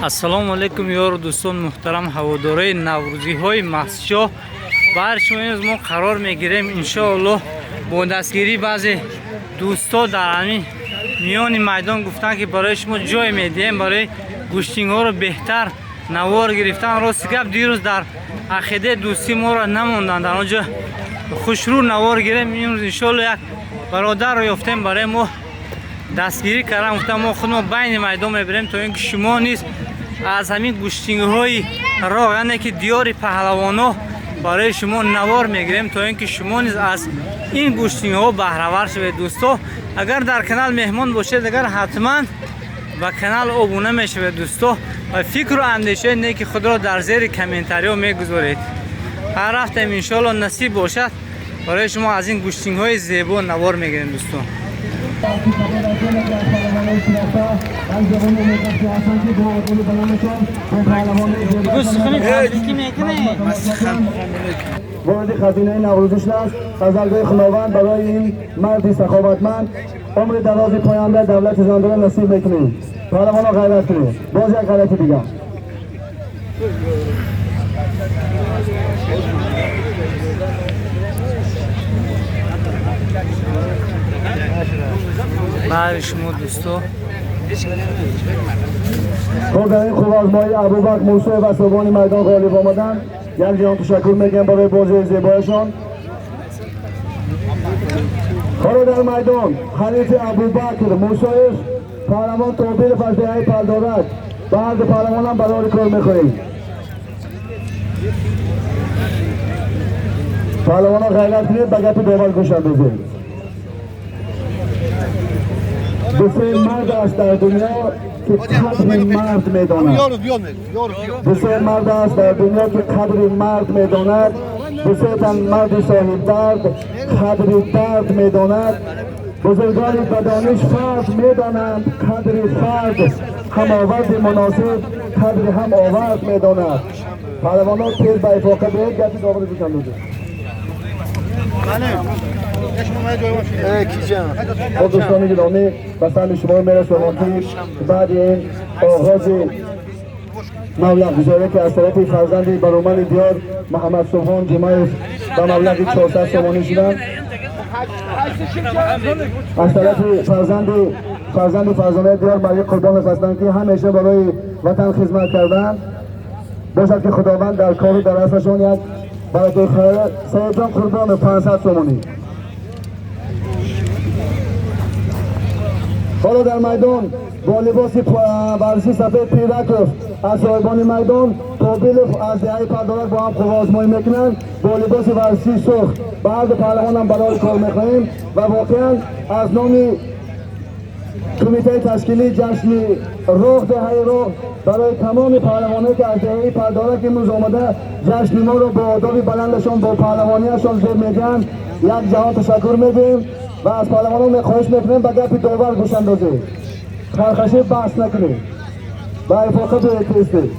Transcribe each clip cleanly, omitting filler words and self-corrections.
Ассалому алайкум, ёру дӯстон муҳтарам, ҳаводорои наврӯзиҳои Мастчоҳ. Бар шумо имрӯз мо қарор мегирем, иншоаллоҳ, бо дастгирии баъзе дӯстҳо дар ҳамин миёни майдон гуфтанд, ки барои шумо ҷой медиҳем барои гӯштингҳоро беҳтар навор гирифтан. Рости гап, дирӯз дар ақидаи дӯстӣ моро намонданд, дар он ҷо хушрӯ навор гирем. Имрӯз, иншоаллоҳ, як бародарро ёфтем, барои мо дастгирӣ кардам. Гуфтам, мо худмо байни майдон мебирем, то ин ки шумо низ аз ҳамин гӯштингҳои роҳ, яъне ки диёри паҳлавоно, барои шумо навор мегирем, то ин ки шумо низ аз ин гӯштингҳо баҳравар шавед. Дӯсто, агар дар канал меҳмон бошед, агар ҳатман ба канал обуна мешавед, дӯсто, ва фикру андешаи неки худро дар зери комментариҳо мегузоред. Ҳар рафтем, иншоалло, насиб бошад, барои шумо аз ин гӯштингҳои зебо навор мегирем, дӯстон. Ворид хазинаи наврӯзӣ шудааст. Аз даргоҳи Худованд барои ин марди саховатманд умри дарози поянда, давлати зандора насиб мекунем. Паҳлавоно, ғайрат кунед, боз як ғайрати дигар. Баҳри шумо, дӯсто. Хуб, дар ин қувваозмоӣ Абубакр Мусоев ва соҳибони майдон ғолиб омаданд. Як ҷаҳон ташаккур мегӯям барои бозии зебояшон. Ҳоло дар майдон ҳарифи Абубакр Мусоев паҳлавон Тобилов аз деҳаи Палдорак. Ба ҳарду паҳлавонам барори кор мехоҳем. Паҳлавонон, ғайрат кунед, ба гапи довар гӯш андозед. Ду се мард аст дар дунё, ки қадри мард медонад. Ду се мард аст дар дунё, ки қадри мард медонад. Ду се тан марди соҳибдард қадри дард медонад. Бузургони ба дониш фард медонанд қадри фард, ҳамоварди муносиб қадри ҳам овард медонад. Паҳлавонон, тез ба ифоқа биёед, гапи довари гӯш андозед. Хуб, дӯстони гиромӣ, ба самъи шумо мерасонам, ки баъди ин оғози маблағгузорӣ, ки аз тарафи фарзанди баромани диёр Муҳаммад Субҳон Ҷимаев ба маблағи 400 сомонӣ шуданд, аз тарафи фарзанди фарзонаи диёр Малик Қурбонов ҳастанд, ки ҳамеша барои ватан хизмат карданд. Бошад, ки Худованд дар кору дар асрашон як баракаи хайр. Саидҷон Қурбонов, 500 сомонӣ. Ҳоло дар майдон бо либоси варзиши сафед Пираков аз соҳибони майдон, Тобилов аз деҳаи Пардорак бо ҳам қувваозмоӣ мекунанд бо либоси варзиши сурх. Ба ҳарду паҳлавонам барори кор мехоҳем ва воқеан аз номи кумитаи ташкилии ҷашни Роғ, деҳаи Роғ, барои тамоми паҳлавоное, ки аз деҳаи Пардорак имрӯз омада ҷашни моро бо одоби баландашон, бо паҳлавонияшон зеб медиҳанд, як ҷаҳон ташаккур медиҳем ва аз паҳлавонон хоҳиш мекунем, ба гапи довар гӯш андозед, хархашӣ баҳс накунед, ба ифоқа биёед тез-тез.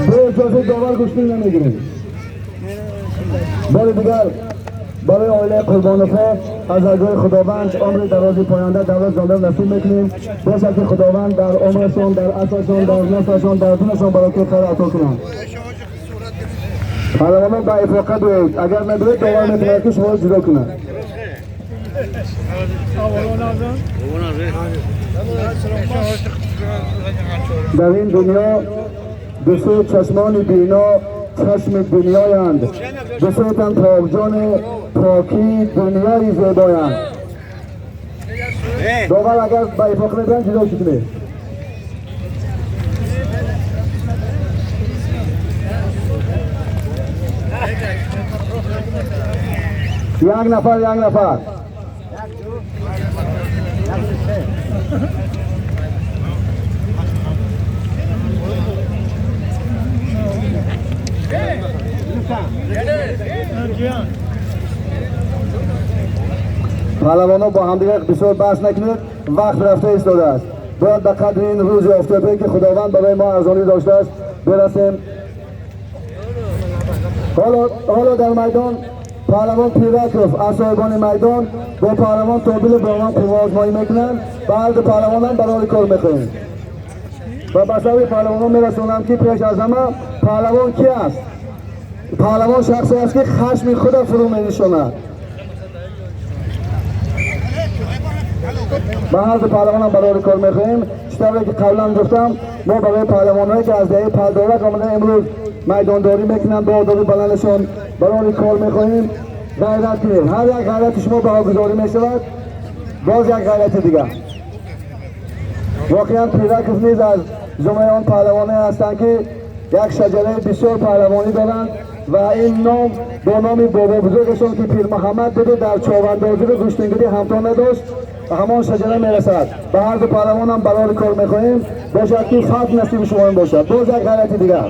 Бо иҷозаи довар гӯштин намегирем. Бори дигар барои оилаи Қурбоновҳо аз даргоҳи Худованд умри дарози поянда, давлат зонда насиб мекунем. Бошад, ки Худованд дар умрашон, дар асрашон, дар наслашон, дар динашон баракаи хайр ато кунанд. Паҳлавонон, ба ифоқа биёед, агар набиёед, довар метавонад, ки шуморо ҷудо кунад. Дар ин дунё ду се чашмони бино чашми дунёянд, ду се тан покҷони покии дунёи зебоянд. Довар агар ба ифоқа мебиёнд, ҷудо кунед. Як нафар, як нафар. Паҳлавонҳо, бо ҳамдигар бисёр баҳс накунед, вақт рафта истодааст. Бояд ба қадри ин рӯзи офтобе, ки Худованд барои мо арзонӣ доштааст, бирасем. Ҳоло дар майдон Паҳлавон Пираков аз соҳибони майдон бо паҳлавон Тобилов бо ҳам қувваозмоӣ мекунанд. Ба ҳар ду паҳлавонам барори кор мехоҳем. Ва ба сабаби паҳлавонон мерасонам, ки пеш аз ҳама паҳлавон ки аст? Паҳлавон шахсе аст, ки хашми худро фурӯ менишонад. Ба ҳар ду паҳлавонам барори кор мехоҳем. Чӣ тавре ки қаблан гуфтам, мо барои паҳлавонҳое ки аз деҳаи Палдорак омада имрӯз майдондорӣ мекунанд бо одоби баландашон барори кор мехоҳем. Ғайрат кунед. Ҳар як ғайрати шумо баҳогузорӣ мешавад. Боз як ғайрати дигар. Воқеан Пираков низ аз зумраи он паҳлавонҳое ҳастанд, ки як шаҷараи бисёр паҳлавонӣ доранд ва ин ном бо номи бобобузургашон, ки Пирмуҳаммад буду дар човандозӣ ва гӯштингирӣ ҳамто надошт, ба ҳамон шаҷара мерасад. Ба ҳар ду паҳлавонам барори кор мехоҳем. Бошад, ки фатҳ насиби шумо бошад. Боз як ғайрати дигар.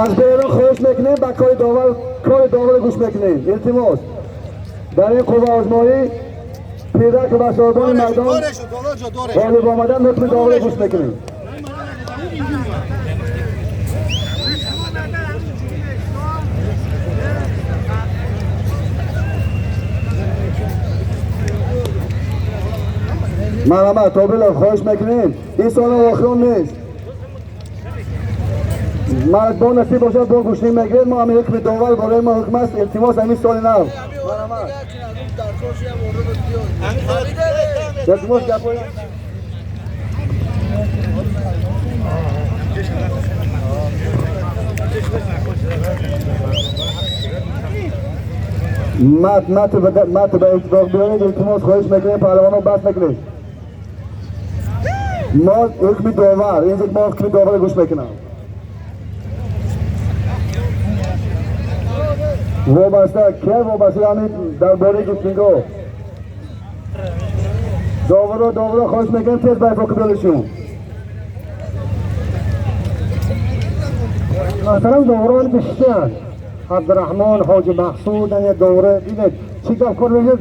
Аз берун хоҳиш мекунем, ба кори довар, кори доварро гӯш мекунем. Илтимос. Дар ин қувваозмоӣ Пирак ва соҳибони майдон ғолиб омадан, ҳукми доварро гӯш мекунем. Марҳамат, Тобилов, хоҳиш мекунем. Ин соли охирон нест. Мард бо насиб бошад, бо гӯштӣ мегиред. Мо ҳамин ҳукми довар барои мо ҳукм аст. Илтимос, ҳамин соли нав. Илтимос, гапҳои мат мат мат ба итифоқ биёред. Илтимос, хоҳиш мекунем, паҳлавонҳо бас накунед. Мо ҳукми довар, ин мо ҳукми доварро гӯш мекунам. Вобаста ке вобаста ҳамин дар бораи гӯштингоҳ. Доваро, доваро хоҳиш мекунем, тез ба итифоқ биёред. Муҳтарам доварон бештар Абдурраҳмон Ҳоҷи Мақсуд ана довара бинед чӣ гап кор мекунад.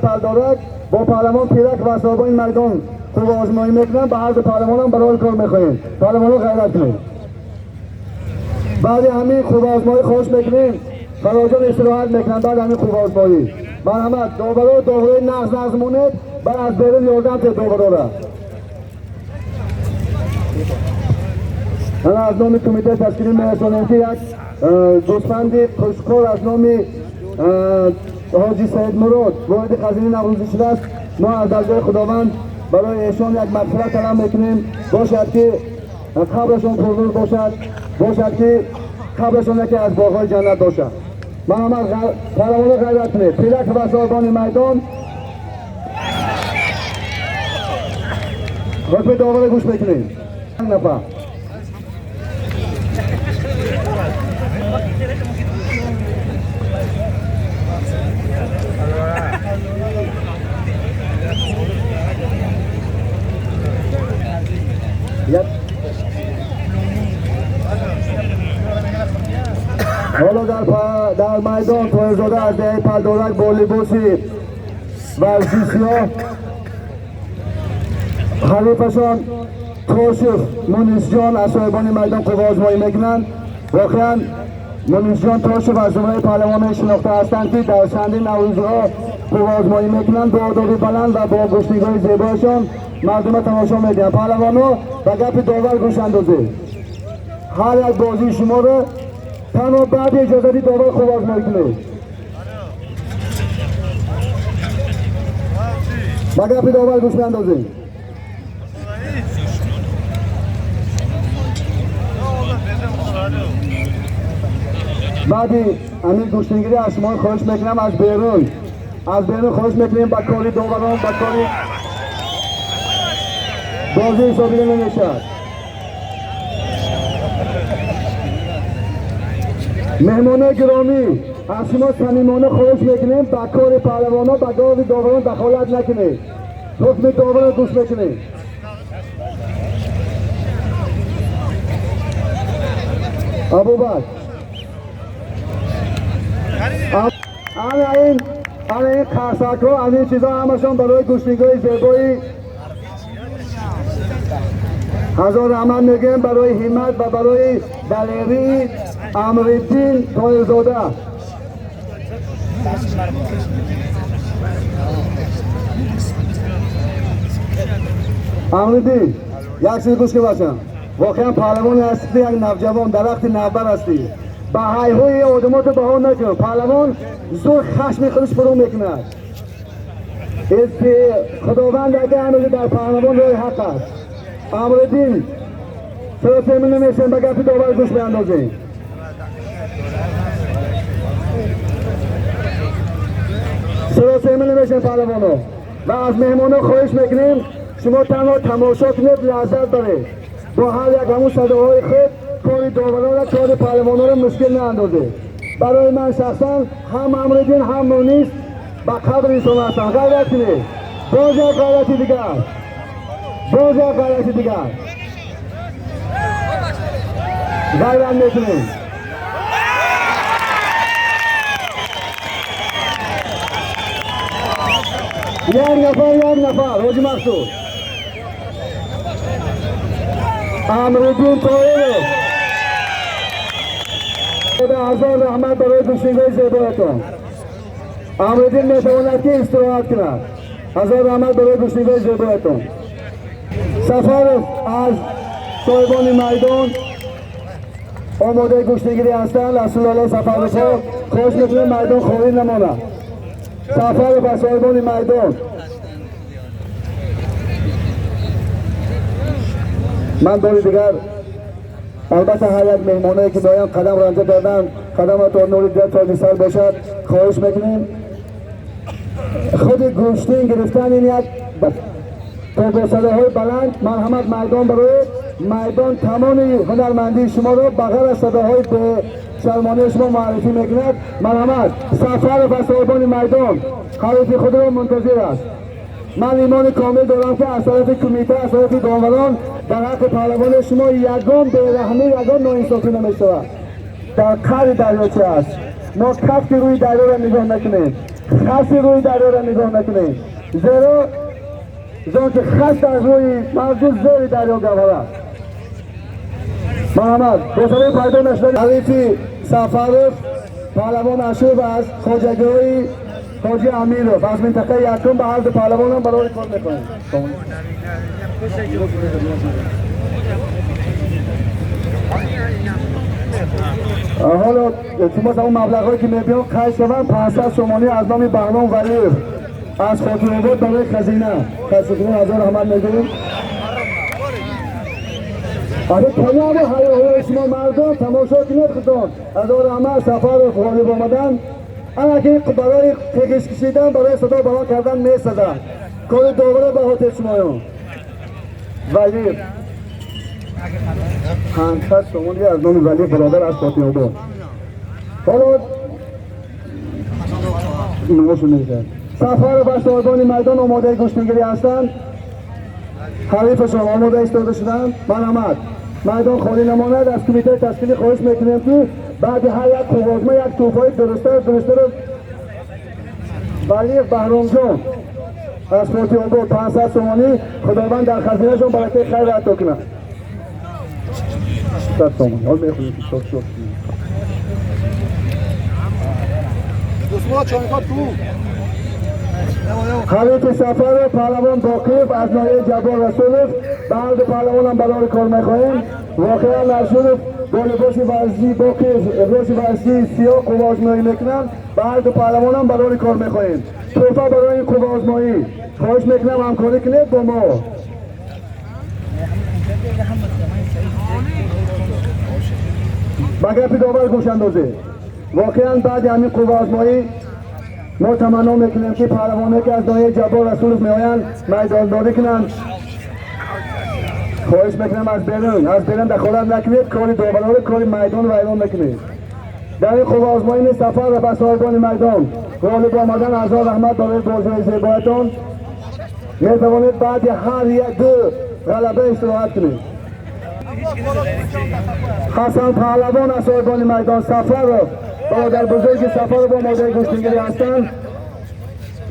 Палдорак бо паҳлавон Пирак ва соҳибони майдон қувваозмоӣ мекунанд. Ба ҳар ду паҳлавонам барори кор мехоҳем. Паҳлавонҳо ғайрат кунед. Баъди ҳамин қувваозмоӣ хоҳиш мекунем, фароҷон истироҳат мекунанд. Баъди ҳамин қувваозмоӣ марҳамат, доваро, доварои нағз нағз монед, баъд аз берун ёрдам тед доварора. Ана аз номи кумитаи ташкилӣ мерасонем, ки як гӯсфанди қушқор аз номи Ҳоҷи Саидмурод вориди хазинаи наврӯзӣ шудааст. Мо аз даргоҳи Худованд барои эшон як мағфират талаб мекунем. Бошад, ки қабрашон пурнур бошад, бошад, ки қабрашон яке аз боғҳои ҷаннат бошад. Марҳамат, паҳлавонҳо ғайрат кунед. Пирак ва соҳибони майдон ҳукми доварро гӯш мекунем. Нафар. ҳоло дар майдон Тоҳирзода аз деҳаи Палдорак бо либоси варзиши сиёҳ, ҳарифашон Тошев Мунисҷон аз соҳибони майдон қувваозмоӣ мекунанд. Воқеан Мунисҷон Тошев аз зумраи паҳлавонои шинохта ҳастанд, ки дар чандин наврӯзиҳо қувваозмоӣ мекунанд. Бо одоби баланд ва бо гӯштингоҳи зебояшон мардумро тамошо медиҳанд. Паҳлавонҳо, ба гапи довар гӯш андозед. Ҳар як бозии шуморо танҳо баъди иҷозати довар қувваозмоӣ кунед. Ба гапи довар гӯш меандозед. Баъди ҳамин гӯштингирӣ аз шумо хоҳиш мекунам, аз берун, аз берун хоҳиш мекунем, ба кори доварон, ба кори бозӣ ҳисобида намешавад. Меҳмонои гиромӣ, аз шумо самимона хоҳиш мекунем, ба кори паҳлавонҳо, ба кори доварон дахолат накунед. ҳукми доварро гӯш мекунем. Абубакр. Ана ин қарсакҳо, аз ин чизҳо ҳамашон барои гӯштингоҳи зебои ҳазор раҳмат мегӯем барои ҳиммат ва барои далерии Амриддин Тоирзода. Амриддин, як чиз гӯш кун бачам. Воқеан паҳлавоне ҳастӣ, як навҷавон, дарахти навбар ҳастӣ. Ба ҳайҳои одамото баҳо накун. Паҳлавон зуд хашми худаш фурӯ мекунад. Худованд агар ҳамеша дар паҳлавон роҳи ҳақ аст. Амриддин, чаро темин намешавем ба гапи довар гӯш биандозем? Чаро темин намешавем паҳлавоно? Ва аз меҳмоно хоҳиш мекунем шумо танҳо тамошо кунед, лаззат баред. Бо ҳар як ҳамун садоҳои худ кори доваронро, кори паҳлавононро мушкил наандозед. Барои ман шахсан ҳам Амриддин ҳам Мунис ба қадр инсон ҳастанд. Ғайрат кунед. Боз як ғайрати дигар. Боз як ғайрати дигар. Ғайрат мекунем. Як нафар, як нафар, Ҳоҷи Мақсуд. Амриддин Тоиров. Ҳазор раҳмат барои гӯштингоҳи зебоятон. Амриддин метавонад ки истироҳат кунад. Ҳазор раҳмат барои гӯштингоҳи зебоятон. Сафаров аз соҳибони майдон омодаи гӯштингирӣ ҳастанд. Аз сулолаи Сафаровҳо хоҳиш мекунем майдон холӣ намонад. Сафаров аз соҳибони майдон. Ман бори дигар албатта ҳар як меҳмонае ки меоянд қадам ранҷа карданд, қадаматон нури дил тоҷи сар бошад. Хоҳиш мекунем худи гӯштин гирифтан ин як то бо садоҳои баланд марҳамат майдон барои майдон тамоми ҳунармандии шуморо ба ғайр аз садоҳои бешармонии шумо муаррифӣ мекунад. Марҳамат, Сафаров аз соҳибони майдон ҳарифи худро мунтазир аст. Ман имони комил дорам ки аз тарафи кумита, аз тарафи доварон дар ҳаққи паҳлавони шумо ягон бераҳмӣ, ягон ноинсофӣ намешавад. Дар қаъри дарёча аст. Мо кафки рӯи дарёро нигоҳ накунем, хаси рӯи дарёро нигоҳ накунем, зеро зон ки хас дар рӯи мавҷуд зери дарё гавҳар аст. Марҳамат, бо сабаби пайдо нашудани ҳарифи Сафаров, паҳлавон Ашуров аз хоҷагиҳои Ҳоҷи Амиров аз минтақаи якум ба ҳар ду паҳлавонам барои кор мекунем. Ҳоло шумо он маблағҳое ки мебиён қайд шаванд. 500 сомонӣ аз номи Баҳром Валиев аз Хотимобод барои хазина. Хазина ҳазор раҳмат мегӯем. Али тамоми ҳаёҳои шумо мардум тамошо кунед худтон. Ҳазор раҳмат. Сафаров ғолиб омадан. Ана ки барои қиғиш кашидан, барои садо баланд кардан месазад. Кори довара ба хотир шумоён. Валиев 500 сомонӣ аз номи Валиев бародар аз Хотимобод. Ҳоло номошон мешавад. Сафаров ва соҳибони майдон омодаи гӯштингирӣ ҳастанд. Ҳарифашон омода истода шуданд. Марҳамат, майдон холӣ намонад. Аз кумитаи ташкилӣ хоҳиш мекунем ки баъди ҳар як қуввозма як тӯҳфаи дурустаро Валиев Баҳромҷон аз Фотиҳобод 500 сомонӣ худованд дар хазинашон баракаи хайр ато кунад. 100 сомонӣ. Ҳол мехонем ки шод шод. Ҳарифи Сафаров паҳлавон Боқиев аз ноҳияи Ҷаббор Расулов. Ба ҳар ду паҳлавонам барори кор мехоҳем. Воқеан Ашуров бо либоси варзишӣ Боқиев либоси варзишии сиёҳ қувваозмоӣ мекунанд. Ба ҳар ду паҳлавонам барори кор мехоҳем. Тӯҳфа барои ин қувваозмоӣ. Хоҳиш мекунам ҳамкорӣ кунед бо мо. Ба гапи довар гӯш андозед. Воқеан баъди ҳамин қувваозмоӣ мо таманно мекунем ки паҳлавоне ки аз ноҳияи Ҷаббор Расулов меоянд майдондорӣ кунанд. Хоҳиш мекунам аз берун дахолат накунед, кори доваронро, кори майдон вайрон накунед. Дар ин қувваозмоӣ низ Сафар ва соҳибони майдон ғолиб омадан. Ҳазор раҳмат барои бозиҳои зебоятон. Метавонед баъди ҳар як ду ғалаба истироҳат кунед. Ҳасан Паҳлавон аз соҳибони майдон, Сафаров бародар бузурги Сафаров омодаи гӯштингирӣ ҳастанд.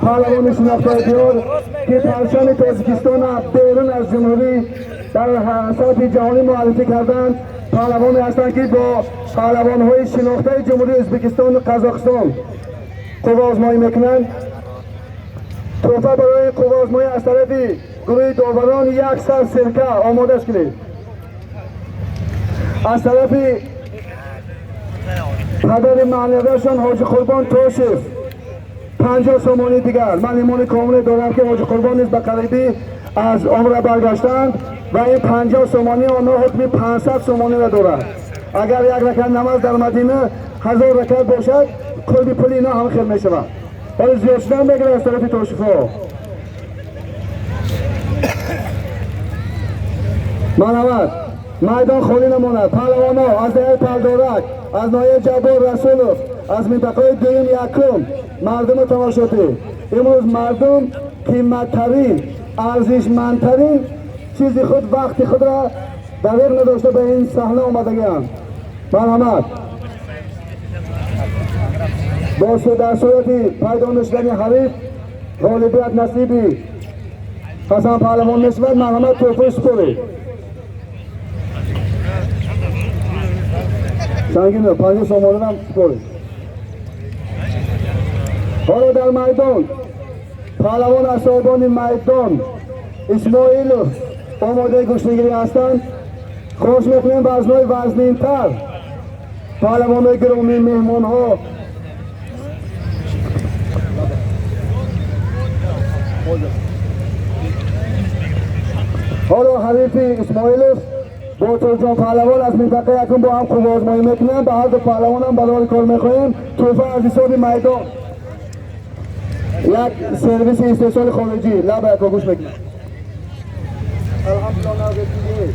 Паҳлавони шинохтаи диёр ки парчами Тоҷикистонро берун аз ҷумҳурӣ дар сатҳи ҷаҳонӣ муаррифӣ карданд, паҳлавоне ҳастанд ки бо паҳлавонҳои шинохтаи ҷумҳурии Ӯзбекистону Қазоқистон қувваозмоӣ мекунанд. Тӯҳфа барои қувваозмоӣ аз тарафи гурӯҳи доварон як сар сирка омодаш кунед. Аз тарафи падари маънавиашон Ҳоҷи Қурбон Тошев 50 сомонӣ дигар. Ман имони комиле дорам ки Ҳоҷи Қурбон низ ба қарибӣ аз умра баргаштанд ва ин 50 сомонӣ онҳо ҳукми 500 сомониро дорад. Агар як ракат намаз дар Мадина 1000 ракат бошад, қурби пули ино ҳам хел мешавад. Ҳоло зиёд шудан мегирад аз тарафи Тошифҳо. Марҳамат, майдон холӣ намонад. Паҳлавонҳо аз деҳаи Палдорак, аз ноҳияи Ҷаббор Расулов, аз минтақаи дуюм якум, мардуми тамошотӣ. Имрӯз мардум қиматтарин, арзишмандтарин чизи худ, вақти худро дареғ надошта ба ин саҳна омадагианд. Марҳамат, дар сурати пайдо нашудани ҳариф ғолибият насиби Ҳасан Паҳлавон мешавад. Марҳамат, тӯҳфаи супоред. Сангинов 50 сомонӣ супоред. Ҳоло дар майдон паҳлавон аз соҳибони майдон Исмоилов омодаи гӯштингирӣ ҳастанд. Хоҳиш мекунем вазнҳои вазнинтар паҳлавонои гиромӣ, меҳмонҳо ҳоло ҳарифи Исмоилов Ботурҷон паҳлавон аз минтақаи якум бо ҳам қувваозмоӣ мекунанд. Ба ҳар ду паҳлавонам барори кор мехоҳем. Тӯҳфа аз ҳисоби майдон як сервиси истеҳсоли хориҷӣ. Лаба яко гӯш мекунад. Алҳамдулиллоҳ, навбатӣ.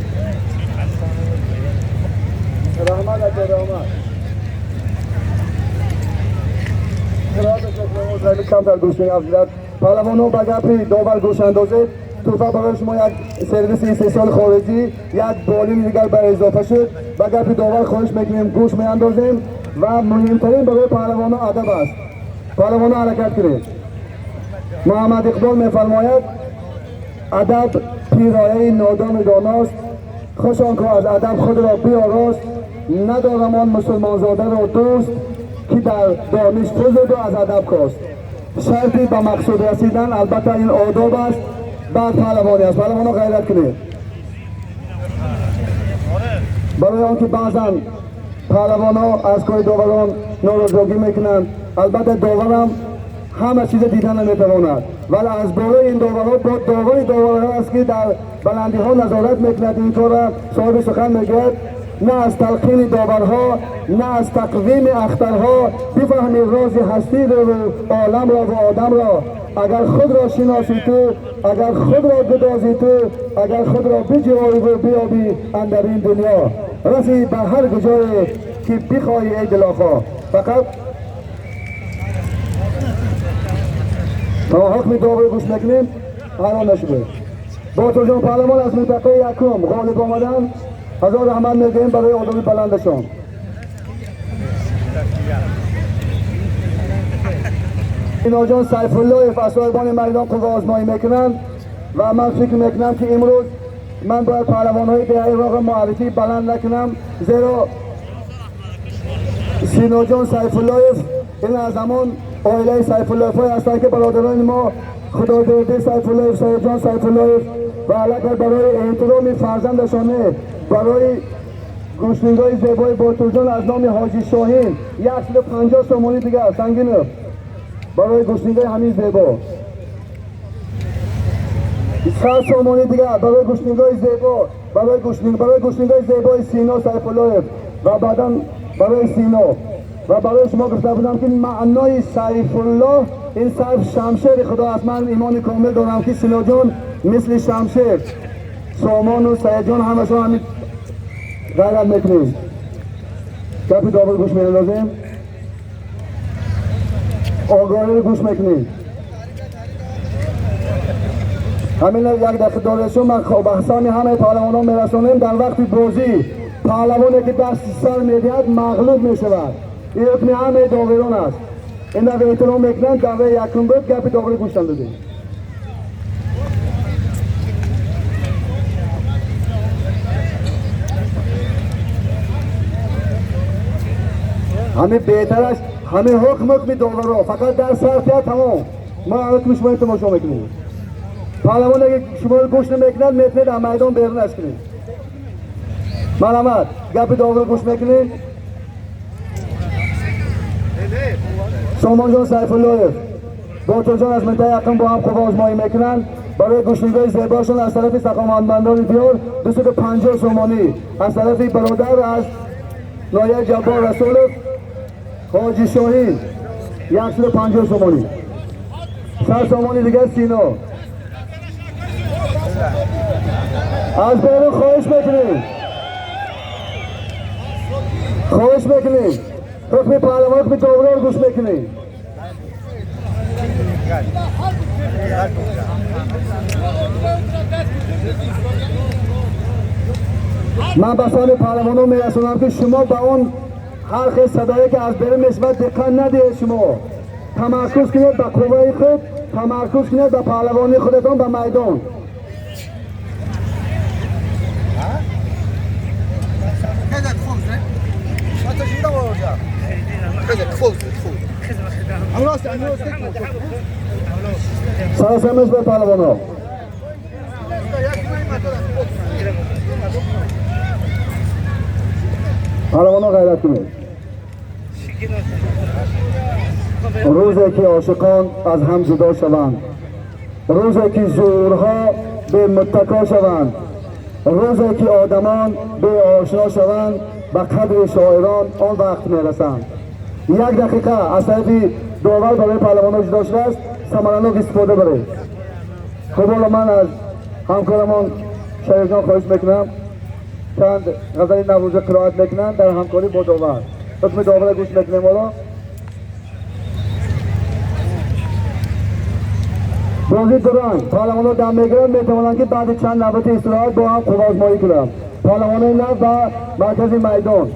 Раҳмат ака, раҳмат. Камтар гӯш меафзад. Паҳлавонҳо ба гапи довар гӯш андозед. Тӯҳфа барои шумо як сервиси истеҳсоли хориҷӣ, як болини дигар ба изофа шуд. Ба гапи довар хоҳиш мекунем, гӯш меандозем ва муҳимтарин барои паҳлавонҳо адаб аст. Паҳлавонҳо ҳаракат кунед. Муҳаммад Иқбол мефармояд: адаб пирояи нодону доност, хуш он ко аз адаб худро биёрост, надорам он мусулмонзодаро дӯст, ки дар дониш фузуду аз адаб кост. Шарти ба мақсуд расидан албатта ин одоб аст, баъд паҳлавонӣ аст. Паҳлавонҳо ғайрат кунед. Барои он ки баъзан паҳлавонҳо аз кори доварон норозигӣ мекунанд, албатта доварам ҳама чиза дида наметавонад, вале аз болои ин доварҳо бо довари доварҳо аст ки дар баландиҳо назорат мекунад. Ин корра соҳиби сухан мегӯяд: на аз талқини доварҳо, на аз тақвими ахтарҳо бифаҳми рози ҳастиро оламро ва одамро. Агар худро шиносӣ ту, агар худро гудозӣ ту, агар худро биҷӯӣ биёбӣ андар ин дунё, расӣ ба ҳар куҷое ки бихоҳӣ эй дилохоҳ. Фақат то ҳукми довар гӯш мекунем, ҳаром нашуда. Ботурҷон паҳлавон аз минтақаи якум ғолиб омаданд. ҳазор раҳмат мегӯем барои одоби баландашон. Синоҷон Сайфуллоев аз соҳибони майдон қувваозмоӣ мекунанд ва ман фикр мекунам ки имрӯз ман бояд паҳлавонҳои деҳаи роғ муаррифӣ баланд накунам, зеро Синоҷон Сайфуллоев ин аз ҳамон оилаи Сайфуллоевҳое ҳастанд ки бародарони мо Худойбердӣ Сайфуллоев, Соҳибҷон Сайфуллоев ва аллакай барои эҳтироми фарзандашоне, барои гӯштингоҳи зебои Ботурҷон аз номи Ҳоҷи Шоҳин 150 сомонӣ дигар Сангинов барои гӯштингоҳи ҳамин зебо, 100 сомонӣ дигар барои гӯштингоҳи зебо, барои гӯштингоҳи зебои Сино Сайфуллоев ва баъдан барои Сино. Ва барои шумо гуфта будам ки маънои Сайфуллоҳ ин сайф шамшери Худо аст. Ман имони комил дорам ки Синоҷон мисли шамшер, Сомону Саидҷон ҳамашон ҳамин ғайрат мекунем. Гапи довар гӯш меандозем, огаҳиро гӯш мекунем. Ҳамин як дақиқа доресум ман ба ҳисоби ҳамаи паҳлавонон мерасонем. Дар вақти бозӣ паҳлавоне ки даст сар медиҳад мағлуб мешавад. Ин ҳукми ҳамаи доварон аст. Ин дафъа эҳтиром мекунанд. Давраи якум буд, гапи доварӣ гӯштан додем. Ҳамин беҳтараш ҳамин ҳукм ҳукми доваро фақат дар сар тия тамом. Мо ҳукми шуморо тамошо мекунем. Паҳлавоне ки шуморо гӯш намекунад метавонед аз майдон берунаш кунед. Марҳамат, гапи доварро гӯш мекунем. Сомонҷон Сайфуллоев, Ботурҷон аз минтақаи яқин бо ҳам қувва озмоӣ мекунанд. Барои гӯшнигоҳи зебоашон аз тарафи саховатмандони диёр 250 сомонӣ, аз тарафи бародар аз ноҳияи Ҷаббор Расулов Ҳоҷи Шоҳин 150 сомонӣ, 100 сомонӣ дигар Сино. Аз берун хоҳиш мекунем, хоҳиш мекунем, ҳукми паҳлавон, ҳукми доварро гӯш мекунем. Ман ба сами паҳлавонон мерасонам ки шумо ба он ҳар хел садое ки аз берун мешавад диққат надиҳед. Шумо тамаркуз кунед ба қувваи худ, тамаркуз кунед ба паҳлавонии худатон, ба майдон. Сарасамеш ба паҳлавонҳо. Паҳлавонҳо ғайрат кунед. Рӯзе ки ошиқон аз ҳам ҷудо шаванд, рӯзе ки зӯрҳо бемуттако шаванд, рӯзе ки одамон беошно шаванд, ба қадри шоирон он вақт мерасанд. Як дақиқа аз тарафи довар барои паҳлавонҳо ҷудо шудааст, самаранок истифода баред. Хуб, ҳоло ман аз ҳамкорамон Шарифҷон хоҳиш мекунам чанд ғазали наврӯза қироат мекунанд дар ҳамкорӣ бо довар. Ҳукми доварро гӯш мекунем ҳоло. Бозӣ дуранг, паҳлавонҳо дам мегиранд, метавонанд ки баъди чанд навбати истироҳат бо ҳам қувва озмоӣ кунанд. Паҳлавонои нав ба маркази майдон.